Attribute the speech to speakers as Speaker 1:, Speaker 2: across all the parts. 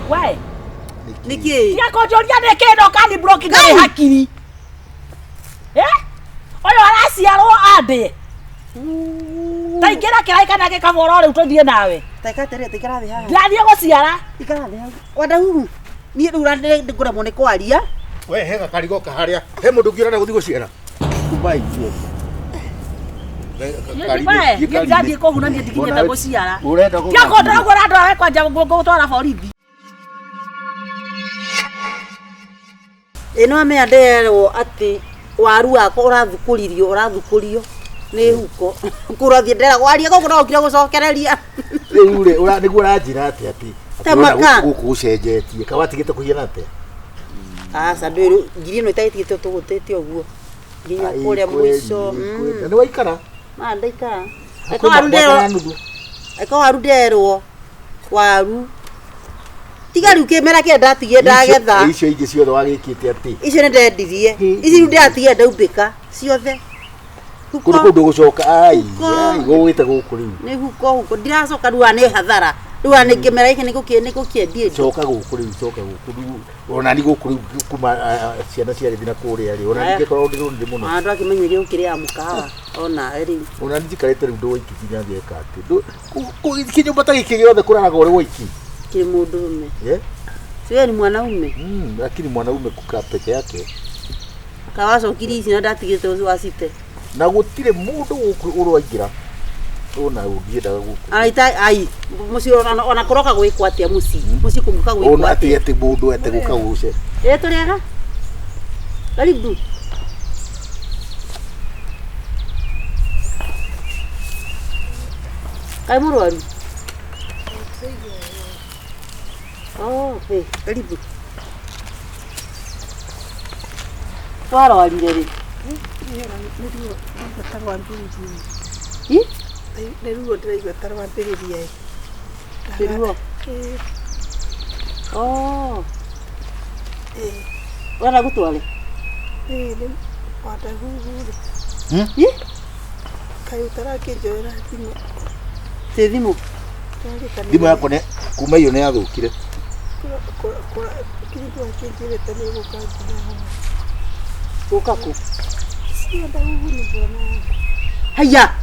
Speaker 1: We.
Speaker 2: Nĩkĩ?
Speaker 1: Tiga kũnjũria nĩkĩ no kani block ndarĩ hakiri. Eh? Ũyũ araciarwo andĩe. Ta ingĩra kĩraĩ kana gĩkaboro rĩu tũthiĩ nawe.
Speaker 2: Taika atĩrĩ, taikara thĩ haha.
Speaker 1: Ndirathiĩ gũciara.
Speaker 2: Ikara thĩ hau. Wadahuhu. Niĩ rĩu ngũremwo nĩ kwaria.
Speaker 3: We he gakarigo kaharĩa he mũndũ ũngĩ ũrenda gũthiĩ gũciara. Kumai ithuothe.
Speaker 1: We, niĩ ndirathiĩ kũhuna niĩ ndikinyĩte gũciara.
Speaker 3: Ũrenda
Speaker 1: Tiga kũndora ũguo ũrandora we kwanja ngũgũtwara borithi.
Speaker 2: Ĩ no amenya nderwo atĩ waru wakwa ũrathukũririo ũrathukũrio nĩ huko kũrathiĩ ndera waria gũkũ no ũkire gũcokereria.
Speaker 3: Rĩu rĩ nĩguo ũranjĩra atĩ atĩ
Speaker 2: Ta maka.
Speaker 3: gũkũ gũcenjetie kawatigĩte kũhiana atĩa?
Speaker 2: Aca ndũĩ rĩu ngiri ĩno ĩtagĩtigĩte tũgũtĩte ũguo nginya
Speaker 3: Ai,
Speaker 2: kũrĩa
Speaker 3: kweli,
Speaker 2: mũico.
Speaker 3: kweli. Na nĩ waikara?
Speaker 2: Ma ndaikara.
Speaker 3: Hakuhĩ
Speaker 2: Eka waru
Speaker 3: mwaka
Speaker 2: nderwo
Speaker 3: na nuthu.
Speaker 2: eka waru nderwo waru tiga rĩu kĩmera kĩrĩa ndatigie ndagetha.
Speaker 3: Icio ingĩ ciothe wagĩkĩte atĩ
Speaker 2: Icio nĩ ndendirie. Ici rĩu ndĩratigia ndaumbĩka ciothe. Huko
Speaker 3: kũndũ kũu ndũgũcoka ai
Speaker 2: Huko.
Speaker 3: ai gũgĩte gũkũ rĩu.
Speaker 2: nĩ huko huko ndiracoka rĩu nĩ hathara rĩu nĩ kĩmera gĩkĩ nĩ gũkĩendia indo.
Speaker 3: Coka gũkũ rĩu coka gũkũ rĩu ona ni gũkũ rĩu kuma ciana ciarĩ na kũrĩa rĩ ona
Speaker 2: Aya.
Speaker 3: ningĩkorwo ndĩ ndĩ mũno.
Speaker 2: Ona ndwakĩmenyeria gũkĩrĩaga mũkawa ona rĩu.
Speaker 3: Ona ni njikarĩte rĩu ndĩ woiki nginya ngeka atĩ kĩnyũmba ta gĩkĩ gĩothe kũraraga ũrĩ woiki.
Speaker 2: Kĩ mũndũrũme.
Speaker 3: Eh?
Speaker 2: Si wewe ni mwanaume.
Speaker 3: Lakini mwanaume kukaa peke yake
Speaker 2: Kawacokirie ici na ndatigĩte ũcio wacite.
Speaker 3: Na gũtirĩ mũndũ gũkũ ũraingĩra ona ũngĩendaga gũkũ.
Speaker 2: Araita ai mũciĩ ona kũroka gwĩkwo atĩa mũciĩ mũciĩ kũngĩũka gwĩkwo
Speaker 3: Ona
Speaker 2: atĩa.
Speaker 3: atĩ atĩ mũndũ ete gũka gũce.
Speaker 2: Ĩ tũrĩega. Karibu. Kaĩ mũrwaru? Oh, hey, karibu. Warwarire rĩ?
Speaker 4: Nĩ ruo ndĩraigua ta rwambĩrĩria.
Speaker 2: Ĩ?
Speaker 4: Nĩ ruo ndĩraigua ta rwambĩrĩria.
Speaker 2: Nĩ ruo?
Speaker 4: Ĩĩ.
Speaker 2: Oh,
Speaker 4: Ĩĩ.
Speaker 2: ũrenda gũtware?
Speaker 4: Ĩĩ nĩ Wadahuhu rĩ.
Speaker 2: Ĩ?
Speaker 4: Kaĩ ũtarakĩnjoera thimũ?
Speaker 2: Tĩ thimũ?
Speaker 4: Ndĩrarĩkanĩire.
Speaker 3: Thimũ yakwa nĩ kuma iyo nĩ yathũkire.
Speaker 4: Kĩrĩndũ akĩnjĩrĩte nĩ gũka nginya haha.
Speaker 2: Gũka kũ?
Speaker 4: Si Wadahuhu nĩ bwana yangu.
Speaker 2: Haiya!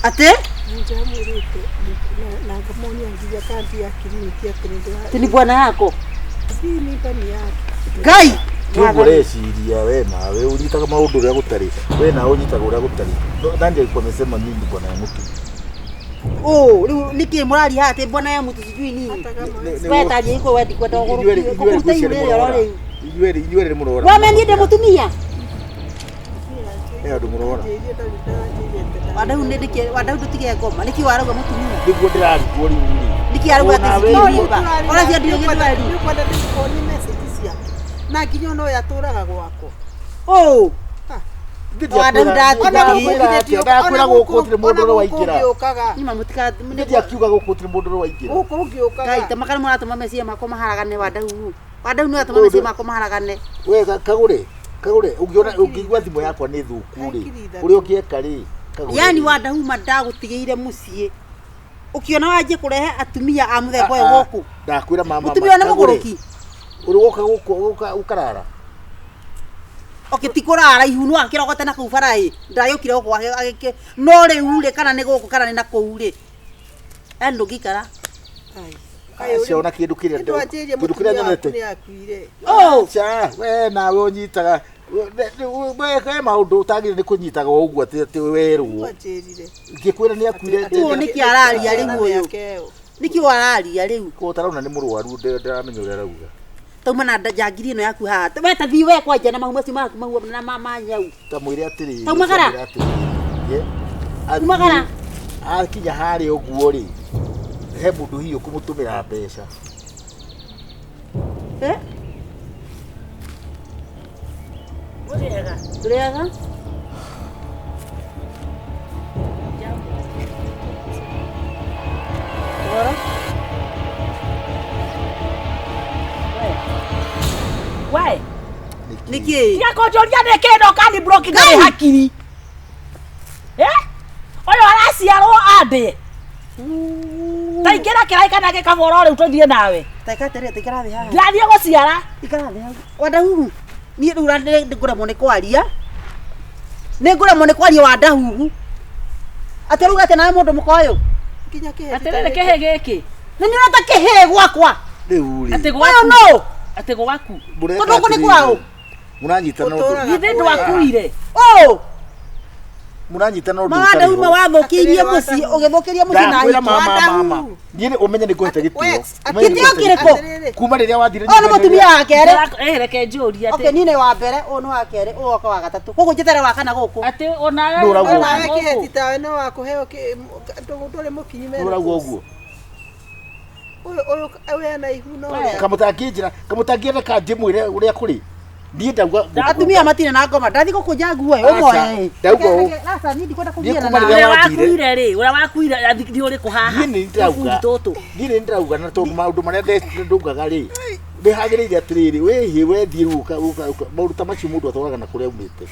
Speaker 2: Atĩ?
Speaker 4: Nĩndĩramwĩrĩte na ngamuonia nginya kandi ya kiriniki atĩ nĩndĩra.
Speaker 2: Atĩ ni bwana yako?
Speaker 4: Si mimba ni yake.
Speaker 2: Ngai!
Speaker 3: Ti ũguo ũreciria we nawe ũnyitaga maũndũ ũrĩa gũtarĩ. We nawe ũnyitaga ũrĩa gũtarĩ. Nani alikuwa amesema mimi ni bwana ya mtu?
Speaker 2: Oh, rĩu nĩkĩ mũraria haha atĩ bwana ya mũtu sijui nini? We taria iko wendi kwenda ũgũrũkie. Ũkũruta ihu rĩrĩ oro rĩu.
Speaker 3: Inyuerĩ inyuerĩ nĩ mũrora.
Speaker 2: Wamenye ndĩ mũtumia?
Speaker 3: He andũ mũrora.
Speaker 2: Wadau nĩ ndĩkĩ wadau ndũtige ngoma. Nĩkĩ warauga mũtumia?
Speaker 3: Nĩguo ndĩrarigwo rĩu rĩ.
Speaker 2: Nĩkĩ arauga atĩ
Speaker 3: Ona
Speaker 2: sijui
Speaker 3: we-
Speaker 2: mimba? Ona cio ndirĩ gĩthweri.
Speaker 4: Nĩũkwenda ndĩkuonie message ciake. Na nginya ona ũyũ atũraga gwakwa.
Speaker 2: Oh. Wadau ndatiga.
Speaker 3: Ndakwĩra gũkũ gũtirĩ mũndũ ũrĩ waingĩra.
Speaker 4: Ũngĩũkaga.
Speaker 2: Nyuma mũtika
Speaker 3: Ndiakiuga gũkũ gũtirĩ mũndũ ũrĩ waingĩra.
Speaker 4: Gũkũ ũngĩũkaga.
Speaker 2: Ngai ta makara mũratũma meciria makwa maharagane wadau. Wadau nĩ ũratũma meciria makwa maharagane.
Speaker 3: We kagũre kagũre ũngĩona ũngĩigua thimũ yakwa nĩ thũku rĩ ũrĩa ũngĩeka rĩ kagũre.
Speaker 2: Yani wadau ma ndagũtigĩire mũciĩ. Ũkĩona wanjie kũrehe atumia a mũthemba ũyũ gũkũ.
Speaker 3: Ndakwĩra mama.
Speaker 2: Mũtumia ũyũ nĩ mũgũrũki.
Speaker 3: Ũrĩ woka gũkũ ũkarara.
Speaker 2: Okay, ti kũrara ihu no akĩrogote na kũu bara ĩ ndagĩũkire gũkũ agĩkĩ no rĩu rĩ kana nĩ gũkũ kana nĩ na kũu rĩ yani ndũngĩikara.
Speaker 3: Aca ona kĩndũ kĩrĩa
Speaker 4: Nĩndwanjĩrire
Speaker 3: kĩndũ kĩrĩa
Speaker 4: mũtumia waku
Speaker 3: nyonete.
Speaker 4: nĩ akuire.
Speaker 2: Oh!
Speaker 3: Aca we nawe ũnyitaga we maũndũ ũtagĩrĩire nĩ kũnyitaga o ũguo atĩ atĩ werwo.
Speaker 4: Nĩndwanjĩrire.
Speaker 3: Ngĩkwĩra nĩ akuire.
Speaker 2: Ũũ nĩkĩ araria rĩu ũyũ? Nĩkĩ araria rĩu?
Speaker 3: Ko ũtarona nĩ mũrwaru ndaramenya ũrĩa arauga.
Speaker 2: Tauma na njangiri ĩno yaku haha. We ta thiĩ we kwanja na mahu macio maku mahu na ma nyau.
Speaker 3: Ta mwĩre atĩrĩrĩ.
Speaker 2: Taumagara.
Speaker 3: mwĩre atĩrĩrĩ, ye, athiĩ-
Speaker 2: Umagara.
Speaker 3: Akinya harĩa ũguo rĩ he mũndũ hihi ũkũmũtũmĩra mbeca.
Speaker 2: Eh?
Speaker 1: Mũrĩega.
Speaker 2: Tũrĩega? Ũhoro?
Speaker 1: We.
Speaker 2: Nĩkĩ?
Speaker 1: Tiga kũnjũria nĩkĩ no kani block ndarĩ hakiri. Eh? Ũyũ araciarwo andĩe. Ta ingĩra kĩraĩ kana gĩkabora rĩu tũthiĩ nawe.
Speaker 2: Taika atĩrĩrĩ, taikara thĩ haha.
Speaker 1: Ndirathiĩ gũciara.
Speaker 2: Ikara thĩ hau. Wandahuhu. Niĩ rĩu nĩ ngũremwo nĩ kwaria. Nĩ ngũremwo nĩ kwaria Wandahuhu. Atĩ rĩu atĩ nawe mũndũ mũka ũyũ.
Speaker 4: Nginya kĩhĩ
Speaker 1: Atĩrĩrĩ kĩhĩ gĩkĩ.
Speaker 2: Nĩ nĩ ũreta kĩhĩ gwakwa.
Speaker 3: Rĩu rĩ.
Speaker 1: Atĩ
Speaker 2: Ũyũ
Speaker 1: gwaku.
Speaker 2: nũ?
Speaker 1: Atĩ gwaku.
Speaker 3: Mũreka
Speaker 2: Tondũ gũkũ nĩ
Speaker 3: atĩrĩrĩ,
Speaker 2: kwaũ?
Speaker 3: Mũranyitana ũndũ.
Speaker 4: Ũtũũraga
Speaker 1: Githĩ ndwakuire.
Speaker 2: Ũũ.
Speaker 3: Mũranyitana ũndũ
Speaker 2: Ma
Speaker 3: ũtarĩ
Speaker 2: Wandahuhu
Speaker 3: ho.
Speaker 2: wathũkĩirie
Speaker 4: Atĩrĩrĩ,
Speaker 2: mũciĩ, ũgĩthũkĩria mũciĩ na
Speaker 3: Ndakwĩra
Speaker 2: hiki.
Speaker 3: mama mama.
Speaker 4: Wandahuhu.
Speaker 3: Niĩ nĩ ũmenye nĩ ngũhete gĩtĩo.
Speaker 4: Wex,
Speaker 3: Ũmenye nĩ
Speaker 2: Gĩtĩo
Speaker 3: ngũhete
Speaker 2: kĩrĩkũ?
Speaker 4: Atĩrĩrĩ.
Speaker 3: Kuma rĩrĩa wathire
Speaker 2: Ũyũ nĩ mũtumia wa kerĩ.
Speaker 1: Ĩĩ reke njũrie
Speaker 2: Okay,
Speaker 1: atĩ.
Speaker 2: niĩ nĩ wa mbere, ũyũ nĩ wa kerĩ, ũyũ oka wa gatatũ. Koguo njetere wa kana gũkũ.
Speaker 1: Atĩ onawe
Speaker 3: Nũ ũrauga ũguo?
Speaker 4: Nawe kĩhĩ ti tawe no wakũheo ndũrĩ mũkinyi
Speaker 3: Nĩ ũrauga ũguo.
Speaker 4: Ũyũ ũyũ ũyũ ena ihu no ũrĩa.
Speaker 3: Kamũtangĩnjĩra, kamũtangĩenda ka ndĩmwĩre ũrĩa kũrĩ. Niĩ ndauga
Speaker 2: Atumia matirĩ na ngoma. Ndathiĩ gũkũnja nguo ĩ,
Speaker 3: Aca,
Speaker 2: ũmoe.
Speaker 3: ndauga ũũ.
Speaker 2: Aca, niĩ ndikwenda
Speaker 3: Niĩ
Speaker 2: kũgiana
Speaker 3: kuma
Speaker 2: nawe.
Speaker 3: rĩrĩa
Speaker 1: Ũrĩa
Speaker 3: wathire.
Speaker 1: wakuire rĩ, ũrĩa wakuire nĩ ũrĩkũ haha?
Speaker 3: Niĩ nĩ ndĩrauga.
Speaker 1: Tũbundi tũtũ.
Speaker 3: Niĩ nĩ ndĩrauga na tondũ maũndũ marĩa ndaugaga rĩ nĩ hagĩrĩire atĩrĩrĩ wĩhĩ wethiĩ rĩu ũka maũndũ ta macio mũndũ atwaraga na kũrĩa aumĩte.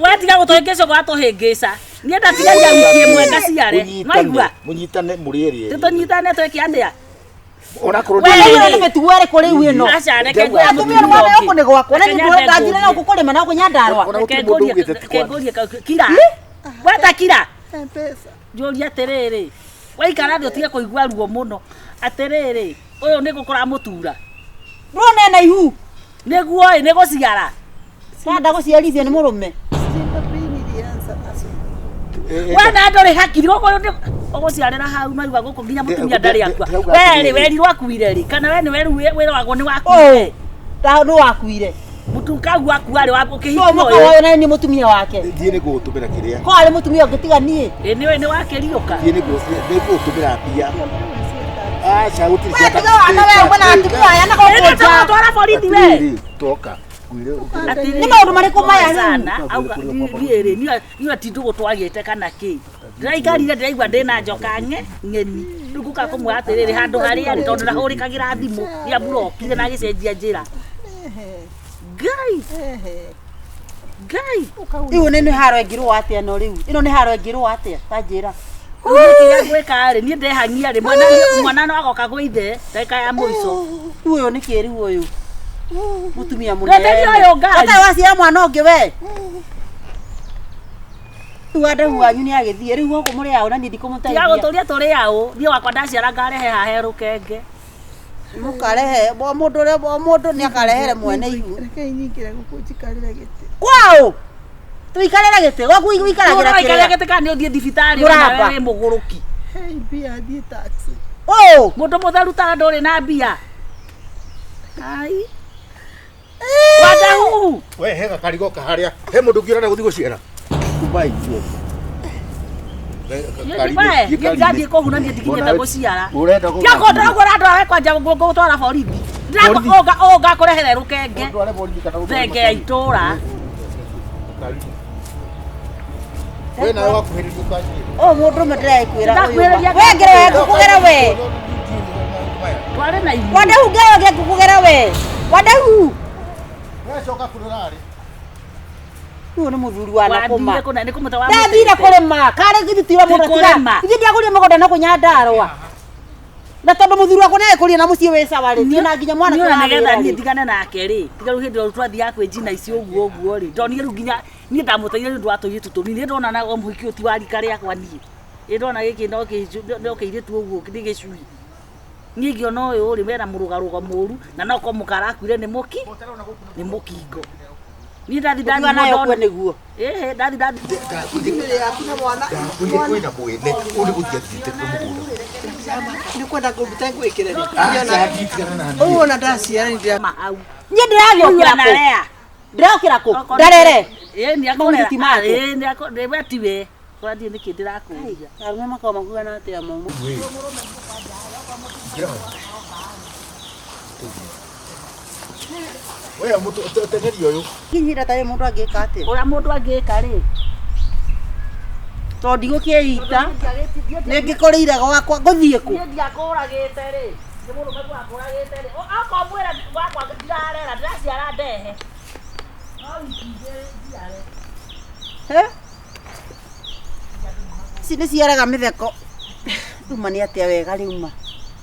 Speaker 1: Watiga gũtũhĩngĩca ũgatũhĩngĩca. Niĩ ndatigaria wiki ĩmwe ngaciare.
Speaker 3: Mũnyitane,
Speaker 1: Nwaigua?
Speaker 3: mũnyitane mũrĩ erĩ erĩ.
Speaker 1: Tũtũnyitane twĩke atĩa?
Speaker 3: Onakorwo
Speaker 1: We-
Speaker 3: ndĩ-
Speaker 2: Ĩno nĩ mĩtugo ĩrĩkũ rĩu ĩno?
Speaker 1: Aca, reke
Speaker 3: Ndauga
Speaker 1: ngũrie
Speaker 2: Atumia nĩ mwana gũkũ nĩ gwakwa. Na
Speaker 1: Reke
Speaker 2: niĩ
Speaker 1: nyambe
Speaker 2: ndanjire na
Speaker 1: ngũrie.
Speaker 2: gũkũ kũrĩma na gũkũ Nyandarũa.
Speaker 3: Ona
Speaker 1: Reke
Speaker 3: gũtirĩ mũndũ
Speaker 1: ngũrie-
Speaker 3: ugĩte ti
Speaker 1: reke
Speaker 3: kwa-
Speaker 1: ngũrie kira. Weta kira.
Speaker 4: M-Pesa.
Speaker 1: Njũrie atĩrĩrĩ. Waikara thĩ ũtige kũigua ruo mũno. Atĩrĩrĩ, ũyũ nĩ gũkũra mũtura.
Speaker 2: Ndũrona ena ihu.
Speaker 1: Nĩguo ĩ, nĩ gũciara.
Speaker 2: Nda gũciarithio nĩ mũrũme.
Speaker 4: Simba pini ilianza asubuhi.
Speaker 3: Eh, eh,
Speaker 1: We na ndũrĩ hakiri gũkũ ũgũciarĩra hau maigua gũkũ nginya mũtumia ndarĩ akua.
Speaker 3: Ndauga
Speaker 1: We rĩ,
Speaker 3: atĩrĩrĩ.
Speaker 1: werirwo akuire rĩ, kana we nĩwe rĩu wĩragwo nĩ wakuire.
Speaker 2: Ũũ. Ta nũ wakuire.
Speaker 1: Mũtu kau akua rĩ,
Speaker 2: Nũ
Speaker 1: ũkĩhikio
Speaker 2: mũka
Speaker 1: ũyũ.
Speaker 2: ũyũ na nĩ mũtumia wake.
Speaker 3: Thiĩ nĩ ngũgũtũmĩra kĩrĩa.
Speaker 2: Ko arĩ mũtumia ũngĩ tiga niĩ.
Speaker 1: Ĩ nĩwe nĩ wakĩriũka.
Speaker 3: Thiĩ nĩ ngũgũtũmĩra mbia. Aca gũtirĩ
Speaker 2: We tiga wana we ũguo na atumia aya na gũkũ
Speaker 1: Ĩ
Speaker 2: nja.
Speaker 1: tũgũtwara borithi we.
Speaker 3: Atĩrĩrĩ, toka. Ngwĩre ũkĩre.
Speaker 1: Atĩrĩrĩ,
Speaker 2: Nĩ maũndũ marĩkũ maya rĩu?
Speaker 1: sana auga niĩ rĩ niĩ ati ndũgũ twagĩte kana kĩ ndĩraikarire ndĩraigua ndĩna njoka ng'eni rĩu ngũka kũmwĩra atĩrĩrĩ handũ harĩa arĩ tondũ ndahũrĩkagĩra thimũ nĩamburokire na agĩcenjia njĩra. Ngai Ngai
Speaker 2: Rĩu nĩ haro ĩngĩrũa atĩa no rĩu? Ĩno nĩ haro ĩngĩrũa atĩa? Ta njĩra.
Speaker 1: Rĩu kĩrĩa ngwĩka rĩ niĩ ndehang'ia rĩ mwana mwana no agoka gwĩ ithe ndagĩka ya mũico.
Speaker 2: Rĩu ũyũ nĩ kĩ rĩu ũyũ? Mũtumia mũnene.
Speaker 1: Ndeteria ũyũ ngari.
Speaker 2: Ũtarĩ waciara mwana ũngĩ we. Rĩu Wandahu wanyu nĩ agĩthiĩ. Rĩu gũkũ mũrĩ aũ na niĩ
Speaker 1: Tiga
Speaker 2: ndikũmũteithia.
Speaker 1: gũtũria tũrĩ aũ niĩ wakwa ndaciara ngarehe haha he rũkenge.
Speaker 2: Mũkarehe o mũndũ ũrĩa o mũndũ nĩ akarehere mwene ihu.
Speaker 4: Reke nyingĩre gũkũ njikarĩre gĩtĩ.
Speaker 2: Kwaũ? Tũikarĩre gĩtĩ. Gwaku wĩikaragĩra
Speaker 1: Ũraikarĩra
Speaker 2: kĩrĩa?
Speaker 1: gĩtĩ kana nĩ ũthiĩ thibitarĩ
Speaker 2: Mũramba.
Speaker 1: ona we wĩ mũgũrũki.
Speaker 4: Hei mbia thiĩ taxi.
Speaker 2: Ũũ.
Speaker 1: Mũndũ mũtheru ta ndũrĩ na mbia. Ai. Wandahuhu.
Speaker 3: We he gakarigo kaharĩa. He mũndũ ũngĩ ũrenda gũthiĩ gũciara. Kumai kuo.
Speaker 1: We, niĩ ndirathiĩ kũhuna niĩ ndikinyĩte gũciara.
Speaker 3: Ũrenda
Speaker 1: Tiga ndĩraugua andũ aya kwanja ngũgũtwara borithi.
Speaker 3: Borithi?
Speaker 1: Ngakũrehere rũkenge.
Speaker 3: Ũndware borithi kana ũndware
Speaker 1: Thenge ya itũra.
Speaker 3: We nawe wakuhĩrĩria ũkanjĩra.
Speaker 2: Ũyũ mũndũrũme ndĩrekwĩra ũyũ.
Speaker 1: Ndakwĩrĩria
Speaker 2: We ngere we ngũkũgera we.
Speaker 1: Twarĩ na inyuĩ.
Speaker 2: Wandahu ngere we ngũkũgera we. Wandahu.
Speaker 3: We coka kũrĩa ũrarĩ.
Speaker 2: Ũyũ nĩ mũthuri wa nakũma.
Speaker 1: Wathire kũna nĩ kũmũta wa
Speaker 2: Ndathire kũrĩma. Karĩ githĩ tiwe mũndũ
Speaker 1: Ti
Speaker 2: tiga.
Speaker 1: kũrĩma.
Speaker 2: Ithuĩ ndiagũrire mũgũnda na kũnyandarũa. Na tondũ mũthuri wakwa nĩagĩkũrire na mũciĩ wĩ sawa rĩ, tiĩ na nginya mwanake
Speaker 1: Niĩ ona
Speaker 2: wa
Speaker 1: nĩgetha
Speaker 2: wĩra
Speaker 1: niĩ
Speaker 2: rĩ.
Speaker 1: ndigane nake rĩ tiga rĩu hĩndĩ ĩyo twathiaga kwĩnjina ici ũguo ũguo rĩ ndonire rĩu nginya niĩ ndamũteire nĩ ũndũ wa tũirĩtu tũnini niĩ ndona na mũhiki ũyũ ti wa rika rĩakwa niĩ ĩ ndona gĩkĩ no kĩirĩtu ũguo nĩ gĩcui niĩ ngĩona ũyũ rĩ wena mũrũgarũgo mũru na no korwo mũkarakuire nĩ mũki nĩ mũkingo niĩ ndathi ndathi
Speaker 2: Ũkiuga nayo
Speaker 1: ndona
Speaker 2: kue nĩguo.
Speaker 1: ĩhĩ ndathi ndathi
Speaker 4: Thimũ yaku na mwana.
Speaker 3: Ndakwĩrire kwĩna mwene ũyũ nĩ gũthiĩ athiĩte mũgũnda.
Speaker 4: Nĩ kwenda ngũruta ngwĩkĩre rĩ.
Speaker 3: Aca nditigana na niĩ.
Speaker 4: Ũyũ ona ndaciara nĩ ndĩra.
Speaker 1: mahau
Speaker 2: Niĩ ndĩragĩũkĩra
Speaker 1: na
Speaker 2: kũ?
Speaker 1: rea
Speaker 2: Ndĩrokĩra kũ? Ndarere.
Speaker 1: ĩ nĩ
Speaker 2: Maũndũ ti make.
Speaker 1: ĩ nĩ akũrera we tiwe kwathiĩ nĩkĩ ndĩrakũria
Speaker 2: Arũme makoragwo makuana atĩa mo?
Speaker 3: We. Ingĩra hau. We mũtũ teng'eria ũyũ.
Speaker 2: Kinyira tarĩ mũndũ angĩka atĩa?
Speaker 1: ũrĩa mũndũ angĩka rĩ
Speaker 2: Tondũ ndigũkĩita nĩ ngĩkũrĩire gwakwa ngũthiĩ kũ?
Speaker 1: niĩ ndiakũragĩte rĩ nĩ mũrũme gwakũragĩte rĩ okorwo mwĩra gwakwa ndirarera ndĩraciara ndehe no wiki igĩrĩ njiare.
Speaker 2: He? Ici nĩ ciaraga mĩtheko. Rĩu ma nĩ atĩa wega rĩu ma?